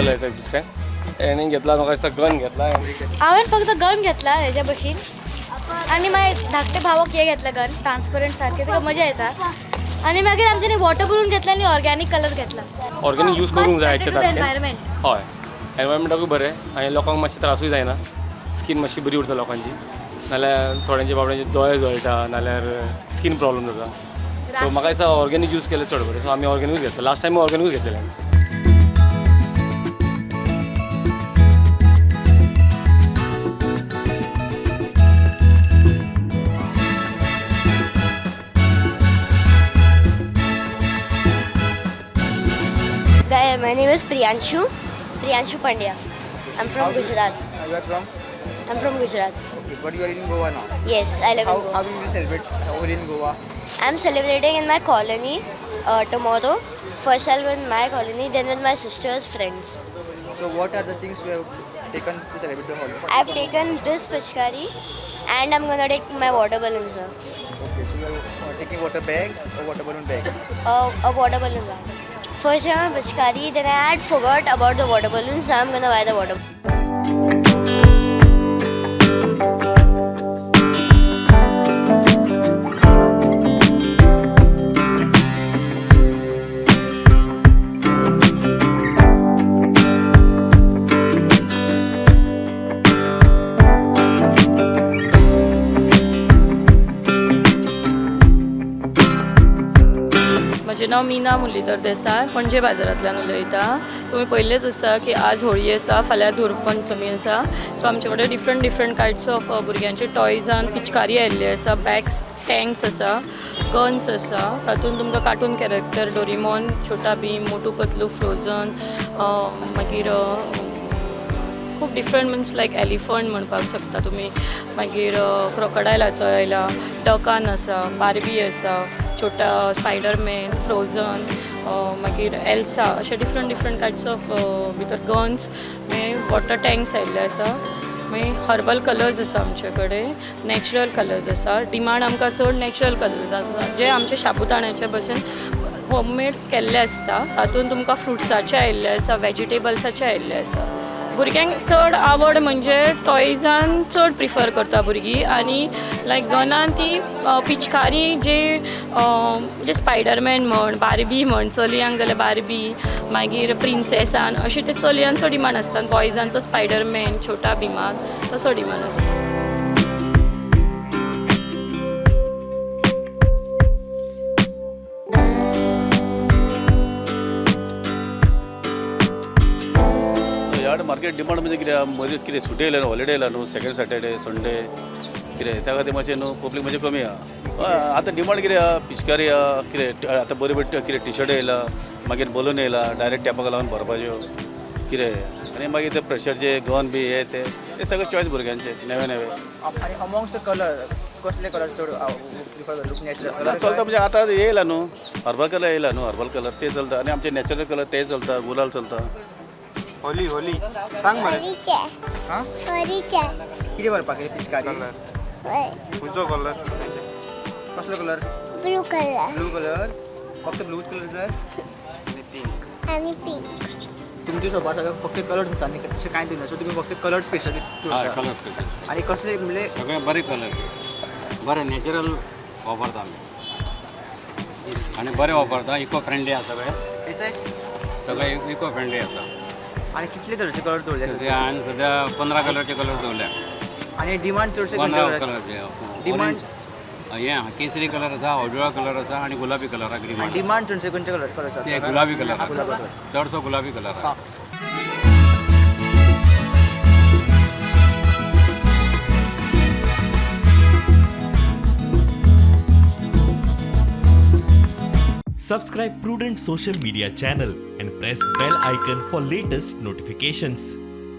Colour येता दुसरे हेणी घेतला, म्हाका दिसता गन घेतला. हांवें फक्त गन घेतला हेज्या भशेन आनी मागीर धाकटे भावाक हे घेतला गन ट्रान्सपरंट सारकें, ताका मजा येता. आनी मागीर आमच्यांनी वॉटर बलून घेतला आनी ऑर्गेनीक कलर घेतला. ऑर्गेनीक यूज करूंक जाय आयच्या तारखेर. एनवायरमेंट. हय, एनवायरमेंटाकूय बरें आनी लोकांक मातशें त्रासूय जायना, स्कीन मातशी बरी उरता लोकांची. नाल्यार थोड्यांचे बाबड्यांचे दोळे जळटा, नाल्यार स्कीन प्रॉब्लम जाता. सो म्हाका दिसता ऑर्गेनीक यूज केलें चड बरें. सो आमी ऑर्गेनिकूच घेतला, लास्ट टायम ऑर्गेनिकूच घेतलेलें आमी. Guy, my name is Priyanshu, Priyanshu Pandya. I'm from Gujarat. You are from? I'm from Gujarat. Okay, but you are in Goa now. Yes, I live How, in Goa. how will you celebrate Holi in Goa? I'm celebrating in my colony tomorrow. First, I'll go in my colony, then with my sister's friends. So what are the things you have taken to celebrate the Holi? I've taken this pishkari and I'm gonna take my water balloons now. Okay, so you are taking water bag or water balloon bag? A water balloon bag. First, I have pishkari, then I had forgot about the water balloons, so I'm gonna buy the water. म्हजें नांव मीना मुरलीधर देसाय, पणजे बाजारांतल्यान उलयता. तुमी पयलेच आसा की आज होळी आसा, फाल्यां धुरपंचमी आसा. सो आमचे कडेन डिफरंट डिफरंट कायंड्स ऑफ भुरग्यांचे टॉयजान पिचकारी आयिल्ली आसा, बॅग्स, टँक्स आसा, गन्स आसा. तातूंत तुमकां cartoon character Doraemon, Chhota Bheem, Motu Patlu, Frozen, मागीर खूब डिफरंट मिन्स लायक एलिफंट म्हणपाक शकता तुमी, मागीर क्रोकडायलाचो आयला, डकान आसा, बार्बी आसा, छोटा स्पायडरमॅन, फ्रोझन, मागीर एल्सा, अशे डिफरंट डिफरंट कायंड्स ऑफ भितर गन्स, मागीर वॉटर टँक्स आयिल्ले आसा. मागीर हर्बल कलर्स आसा आमचे कडेन, नॅचरल कलर्स आसा. डिमांड आमकां चड नॅचरल कलर्स आसा, जे आमचे शाबुदाण्याचे भशेन होममेड केल्ले आसता. तातूंत तुमकां फ्रुट्साचे आयिल्ले आसा, वेजिटेबल्साचे आयिल्ले आसा. भुरग्यांक चड आवड म्हणजे टॉयजान चड प्रिफर करता भुरगीं आनी लायक गनान ती पिचकारी जे म्हणजे स्पायडरमॅन म्हण, बार्बी म्हण, चलयांक जाल्यार बार्बी, मागीर प्रिन्सेसान, अशे ते चलयांचो डिमांड आसता. आनी बॉयजांचो स्पायडरमॅन, छोटा भीमान तसो डिमांड आसता. ह्या मार्केट डिमांड म्हणजे कितें आहा, मदींच कितें सुटी येयल्या न्हू, हॉलिडे येयला न्हू, सेकंड सॅटर्डे संडे कितें त्या खातीर मातशें न्हू पब्लीक मातशें कमी आहा. हय, आतां डिमांड कितें आहा, पिचकारी आहा, कितें आतां बरी बरी कितें टिशर्ट येयला, मागीर बलून येयला डायरेक्ट टॅपाक लावन भरपाच्यो कितें, आनी मागीर ते प्रेशरचे गन बी हे ते ते सगळे चॉयस भुरग्यांचे नवे नवे. आनी अमोंग्स्ट the colour कसले कलर चड प्रिफर करता? नॅचरल आतां कलर चलता म्हणजे आतां येयला न्हू हर्बल कलर येयला न्हू, हर्बल कलर ते चलता आनी आमचे नॅचरल कलर ते चलता, गुलाल चलता. होली होली सांग मरे. हा, कितें व्हरपाक कितें पिचकारी? कलर खंयचो कलर? कसलो colour? Blue colour. Blue colour, फक्त ब्लू कलर जाय? पिंक. आनी पिंक. तुमच्या शॉपार सगळें फक्त कलर्स आसा आनी तशें कांय दिना, सो तुमी फक्त कलर स्पेशलिस्ट? हय, कलर स्पेशलिस्ट. आनी कसले म्हणजे? सगळे बरे कलर, बरे नॅचरल वापरता आमी आनी बरे वापरता, इको फ्रेंडली आसा सगळे. कशें? सगळे इको फ्रेंडली आसा. आनी कितले तरेचे कलर दवरले? ते हांवें सद्या 15 कलरचे कलर दवरल्या. आनी डिमांड चडशे? 15 कलरचे. डिमांड? हें आहा, केसरी कलर आसा, हळदुवा कलर आसा आनी गुलाबी कलर आहा. डिमांड डिमांड चडशे खंयचे कलर कलर? ते गुलाबी कलर आसा. गुलाबी कलर. चडसो गुलाबी कलर आसा. Subscribe Prudent Social Media channel and press bell icon for latest notifications.